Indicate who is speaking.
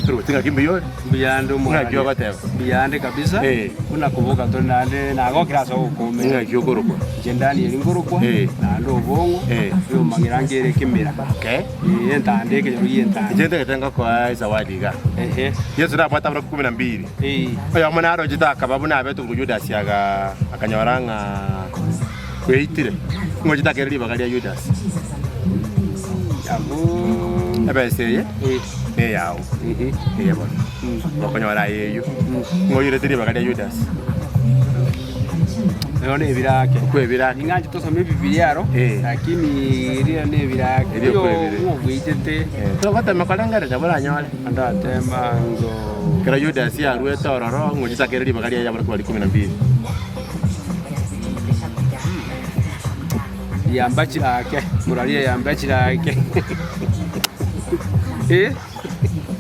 Speaker 1: Roche ng'aki mbuya ore?
Speaker 2: Mbuya ande
Speaker 1: Ng'aki
Speaker 2: omorania.
Speaker 1: ogoteba?
Speaker 2: Mbuya ande kabisa,
Speaker 1: Eh.
Speaker 2: buna koboka tore naende nagokire ase ogokoumera.
Speaker 1: Ng'aki okorokwa?
Speaker 2: Inche Daniel nkorokwa,
Speaker 1: Eh.
Speaker 2: naende obong'o,
Speaker 1: Eh.
Speaker 2: oyomang'ira nkere ekemira.
Speaker 1: Okay.
Speaker 2: Eh, entanda ekenyoro gia entanda.
Speaker 1: Inche ntagete ngokoa ezawadi iga.
Speaker 2: Ehe.
Speaker 1: Yeso nabwate aborokigwa kumi na mbili.
Speaker 2: Eh.
Speaker 1: Oyomo narochete akaba buna abete korwa Yudasi aga akanyora ng'a bweitire. Ng'ochete akere ribaga ria Yudasi.
Speaker 2: Abwo.
Speaker 1: Ebesa eye
Speaker 2: Eh.
Speaker 1: neyao.
Speaker 2: Mhm.
Speaker 1: Eye bono. Okonyora aye eyio. Ng'oirete ribaga ria Yudasi.
Speaker 2: Ero nebirake.
Speaker 1: Okwebirake.
Speaker 2: Ning'anche tosome Ebibilia aro,
Speaker 1: Eh.
Speaker 2: lakini riria nebirake.
Speaker 1: Erio
Speaker 2: Oyo
Speaker 1: okwebire.
Speaker 2: ng'obwechete,
Speaker 1: Togotema korengereria boranyore.
Speaker 2: ndatema ngo
Speaker 1: Ekero Yudasi aruete ororo, ng'ochete akere ribaga riaye aborokigwa baria ikomi na mbili.
Speaker 2: Riamba chirake, murarie yamba chirake. Eh?